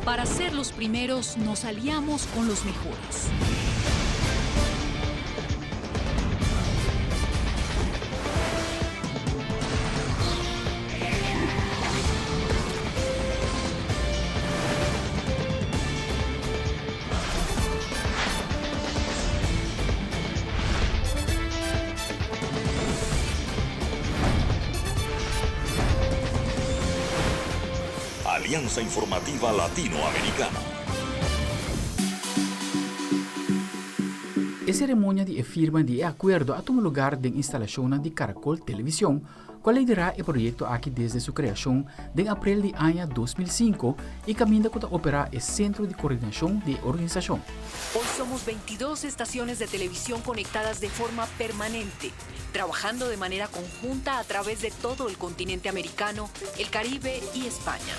Para ser los primeros nos aliamos con los mejores. Alianza Informativa Latinoamericana. E ceremonia di e firma di e acuerdo a tuma lugar den instalacionnan di Caracol Television, cu a lidera e proyecto aki desde su creacion den april di aña 2005 y caminda cu ta opera e Centro di Coordinacion di e organisacion. Hoy somos 22 estaciones de televisión conectadas de forma permanente, trabajando de manera conjunta a través de todo el continente americano, el Caribe y España.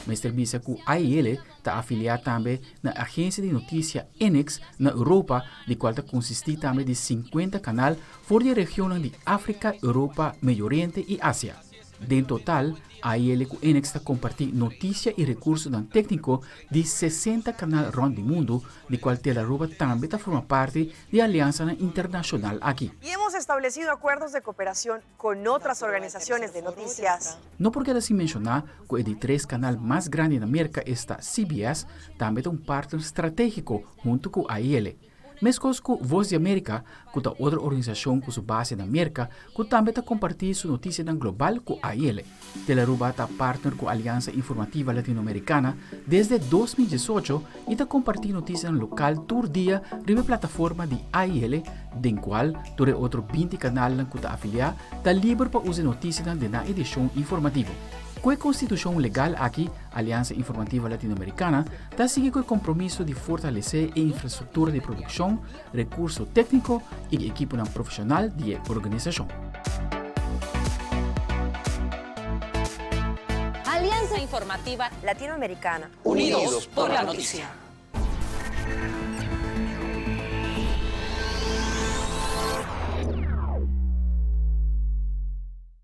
Mester bisa cu AIL ta afilia tambe na agencia di noticia Enix na Europa, di cual ta consisti tambe di 50 canal for di e regionnan di Africa, Europa, Medio Oriente y Asia. Den total, AIL ku Enex ta kompartí notisia i rekursonan tékniko di 60 kanal rònt di mundu, di kual Telaruba tambe ta forma parti di e aliansanan internashonal aki. Y hemos establecido acuerdos de cooperación con otras organizaciones de noticias. No por keda sin menshoná ku e di tres kanal mas grandi na Merka, esta CBS, tambe ta un partner stratégiko huntu ku AIL. Meskos ku Voz di Amerika, ku ta otro organisashon ku su base na Merka, ku tambe ta kompartí su notisianan global ku AIL. Telaruba ta partner ku Aliansa Informativa Latinoamericana desde 2018 i ta kompartí notisianan lokal tur dia riba e plataforma di AIL, den kual tur e otro 20 kanalnan ku ta afiliá ta liber pa usa e notisianan den nan edishon informativo. Ku e konstitushon legal aki, Aliansa Informativa Latinoamericana ta sigui ku e kompromiso di fortalesé e infrastruktura di produkshon, rekurso tékniko i ekiponan profeshonal di e organisashon. Alianza Informativa Latinoamericana. Unidos por la noticia.